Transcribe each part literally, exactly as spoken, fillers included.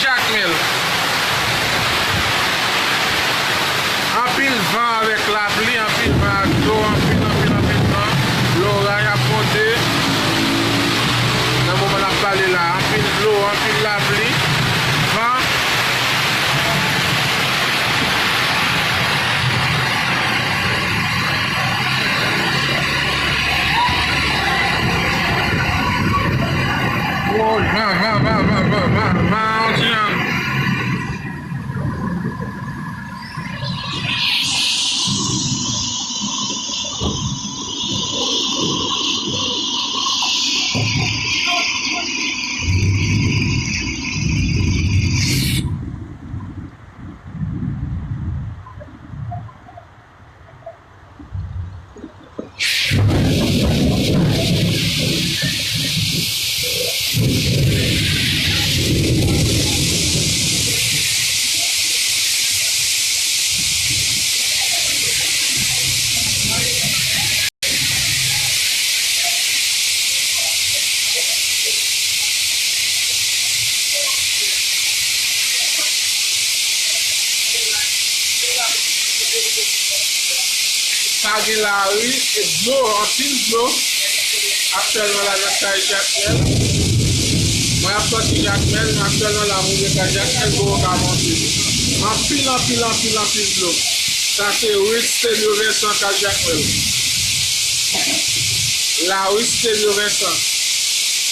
Jakmèl. Anpil van avèk lapli, anpil van ak dlo, anpil, anpil, anpil van. Loraj ap monte. Nan moman n ap pale la, anpil dlo, anpil lapli, van. Van, van, van, yon ti jan. Pa gen lari, e dlo, anpil dlo. Aktyèlman la nan kay Jakmèl. Mwen ap sòti Jakmèl, men aktyèlman la m rive kay Jakmèl, dlo yo ka monte. Anpil, anpil, anpil, anpil dlo. Sa se ri Stelio Vincent kay Jakmèl. Lari Stelio Vincent.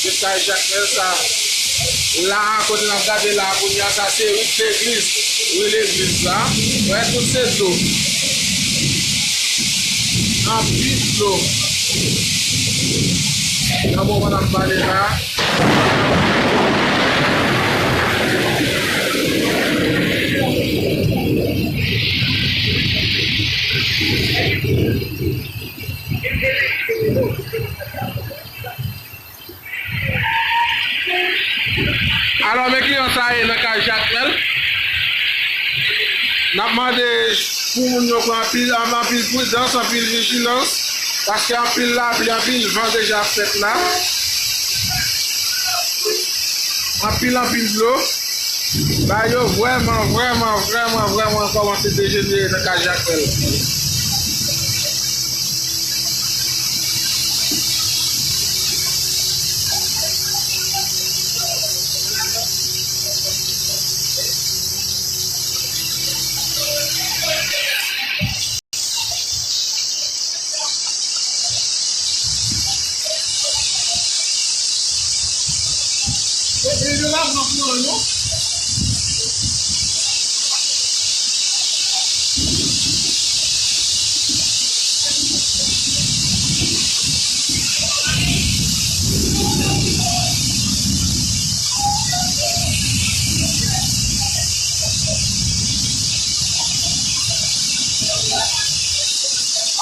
Se kay Jakmèl sa. La, kote n ap gade la kounye a, sa se ri legliz. Ri legliz la. Wè, tout se dlo. Anpil dlo. Nan moman n ap pale la. Alò, men kijan sa ye nan kay Jakmèl. N ap mande pou moun yo pran anpil, anpil pridans, anpil vijilans, paske anpil lapli, anpil van deja fèt la. Anpil, anpil dlo. Bagay yo vrèman, vrèman, vrèman, vrèman kòmanse dejenere nan kay Jakmèl.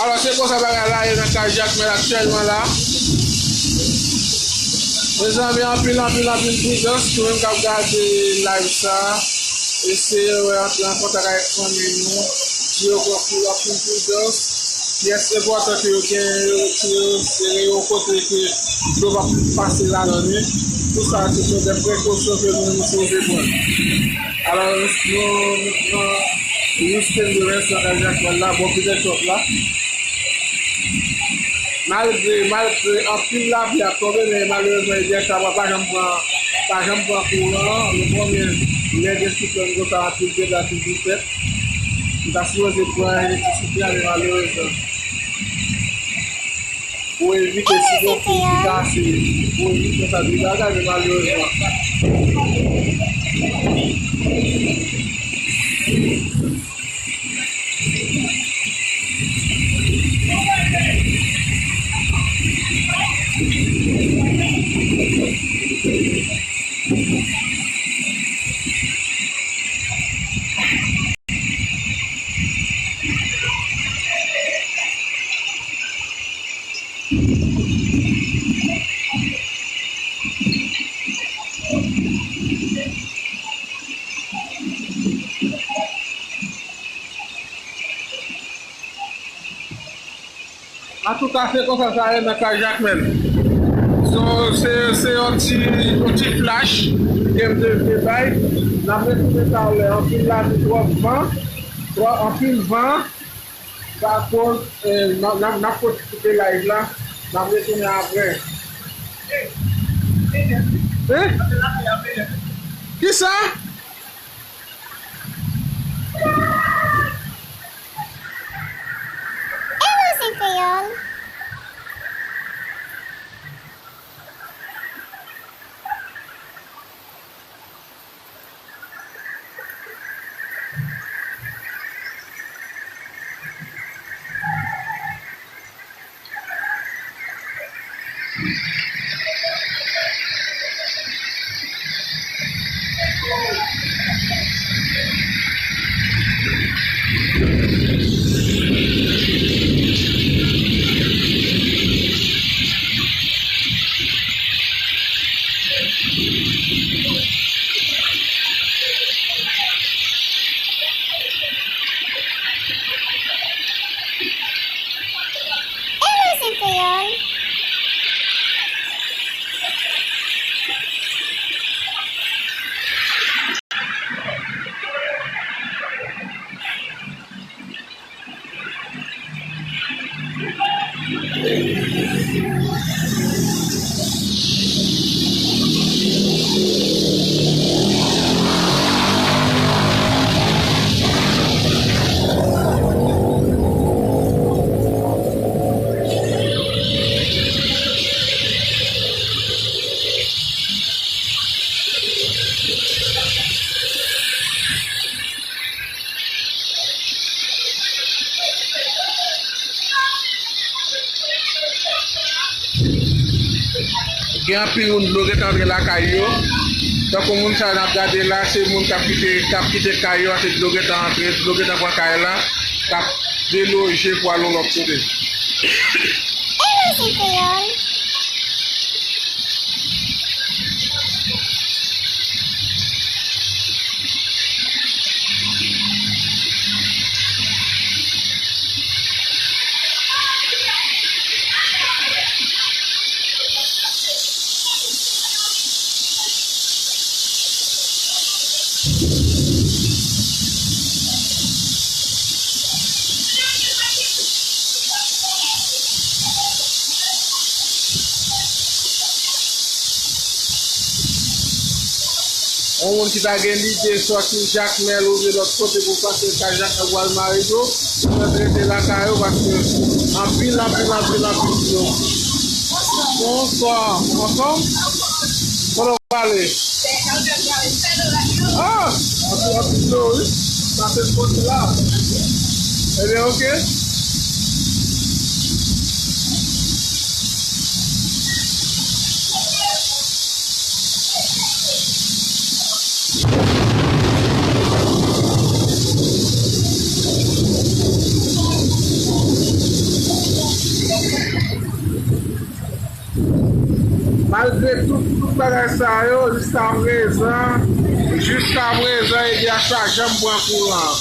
Alò, se konsa bagay la ye nan kay Jakmèl aktyèlman la. Mezanmi, anpil, anpil, anpil pridans. Nou menm k ap gade live sa, eseye wè, antre an kontak avèk fanmi nou. Di yo pran pou anpil pridans. Pyès enpòtan ke yo genyen, yo retire yo, sere yo kote ke dlo p ap pase ladan li. Tout sa, se sou de prekosyon ke nou, nou sipoze pran. Alò, nou, nou pran riske de rès nan kay Jakmèl la, bò Peter Trump la. Malgre, malgre anpil lapli ap tonbe, men malerezman, E D S pa, pa janm pran, pa janm pran kouran. Nou konnen lè gen siklòn konsa, anpil dega toujou fèt. Nou ta sipoze pran elektrisite a, men malerezman, pou evite si gen fil ki kase, pou evite konsa de bagay, men malerezman. Antouka, se konsa sa ye nan kay Jakmèl. So, se, se yon ti, yon ti flash ke m te vle bay. N ap retounen talè. Anpil lapli, twòp van, twò-, anpil van. Pa kont, eh, n ap, n ap, n ap kontinye live la. N ap retounen apre. Eh? Kisa? Hello, Zen Kreyòl. Hello, Zen Kreyòl. Gen anpil moun dlo gentan antre lakay yo. Tankou moun sa n ap gade la, se moun k ap kite, k ap kite kay yo, se dlo gentan antre, dlo gentan pran kay la, k ap deloje pou al yon lòt kote. Hello, Zen Kreyòl. Yon moun ki ta gen lide sòti Jakmèl oubyen lòt kote pou pase kay Jakmèl pou al Marigo, yo rete lakay yo paske anpil, anpil, anpil, anpil dlo. Bonswa, anfòm? Kote w prale? Ah, anpil, anpil dlo, wi. Pase kote la. Ebyen, oke. Malgre tout, tout bagay sa yo, jiskaprezan, jiskaprezan, E D H pa janm pran kouran.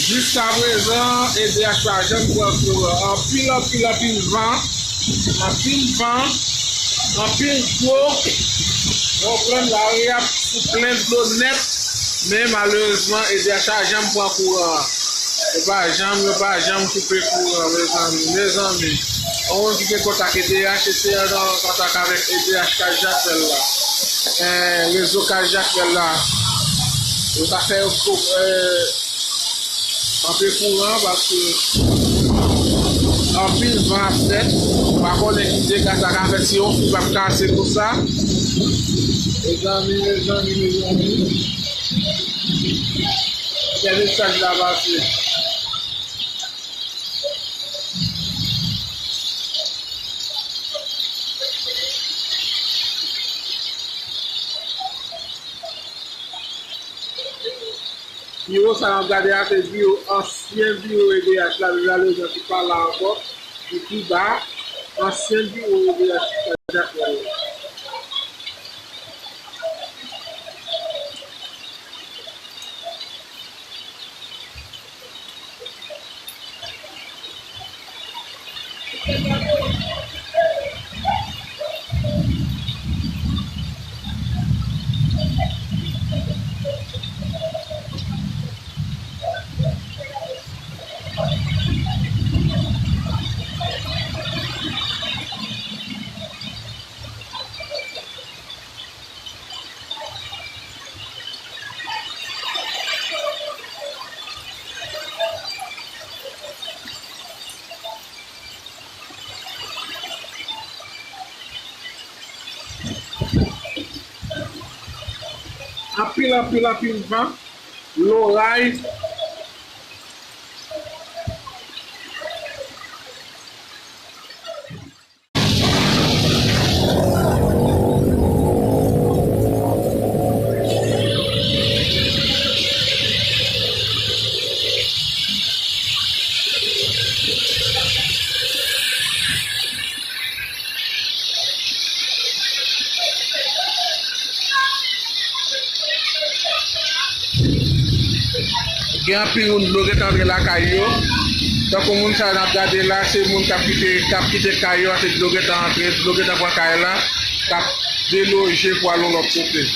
Jiskaprezan, E D H pa janm pran kouran. Anpil, anpil, anpil van, anpil van, anpil dlo. Ou konprann, lari a sou plen dlo nèt, men malerezman, E D H pa janm pran kouran. Yo pa janm, yo pa janm koupe kouran, mezanmi, mezanmi. Yon moun ki gen kontak E D H, eseye antre an kontak avèk E D H kay Jakmèl la. Eh, rezo kay Jakmèl la. Yo ta fè yo, eh, kanpe kouran paske anpil van ap fèt. Ou pa konnen ki dega sa ka fèt si yon fil p ap kase konsa. Mezanmi, mezanmi, mezanmi. Kèl mesaj la pase. Biwo sa n ap gade a se biwo, ansyen biwo E D H la, malerezman ki pa la ankò, ki pi ba, ansyen biwo E D H ki Jakmèl la. Anpil, anpil, anpil van, loray. Gen anpil moun dlo gentan antre lakay yo. Tankou moun sa n ap gade la, se moun k ap kite, k ap kite kay yo, se dlo gentan antre, dlo gentan pran kay la, k ap deloje pou al yon lòt kote.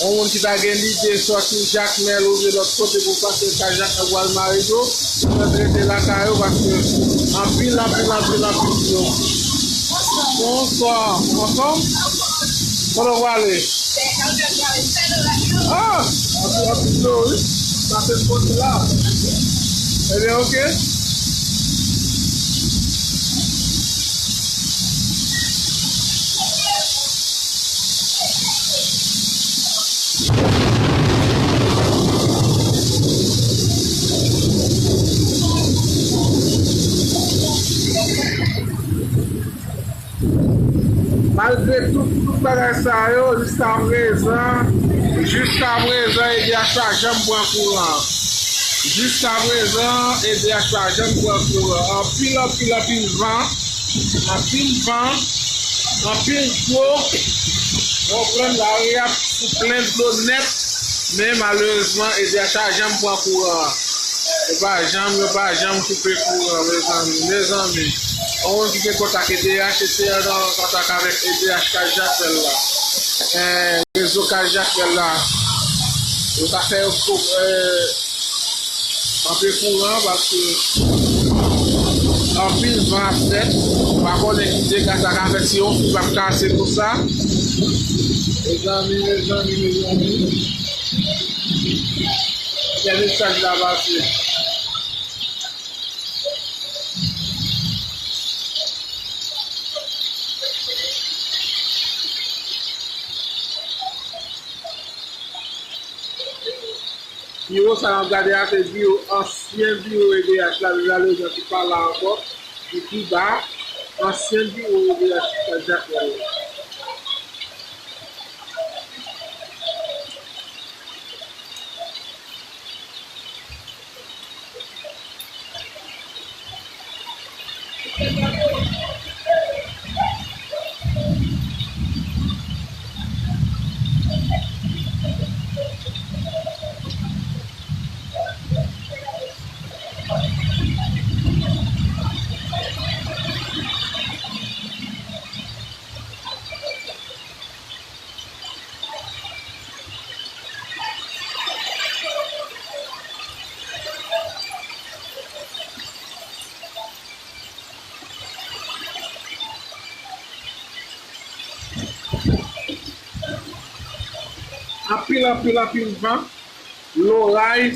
Yon moun ki ta gen lide sòti Jakmèl oubyen lòt kote pou pase kay Jakmèl pou al Marigo, yo mèt rete lakay yo paske anpil, anpil, anpil, anpil dlo. Bonswa, anfòm? Kote w prale? Ah! Anpil, anpil dlo, wi. Pase kote la. Ebyen, oke. Malgre tout, tout bagay sa yo, jiskaprezan, jiskaprezan, E D H pa janm pran kouran. Jiskaprezan, E D H pa janm pran kouran. Anpil, anpil, anpil van, anpil van, anpil dlo. Ou konprann, lari a sou plen dlo nèt, men malerezman, E D H pa janm pran kouran an. Yo pa janm, yo pa janm koupe kouran, mezanmi, mezanmi. Yon moun ki gen kontak E D H, eseye antre an kontak avèk E D H Kay Jakmèl la. Eh, rezo Kay Jakmèl la. Yo ka fè yo, eh, kanpe kouran paske anpil van ap fèt. Ou pa konnen ki dega sa ka fèt, si yon fil p ap kase konsa. Mezanmi, mezanmi, mezanmi. Kèl mesaj la pase. Biwo sa n ap gade a, se biwo, ansyen biwo E D H la, Vila Lozan ki pa la ankò, ki pi ba, ansyen biwo E D H ki Kay Jakmèl la. Anpil, anpil, anpil van, loray.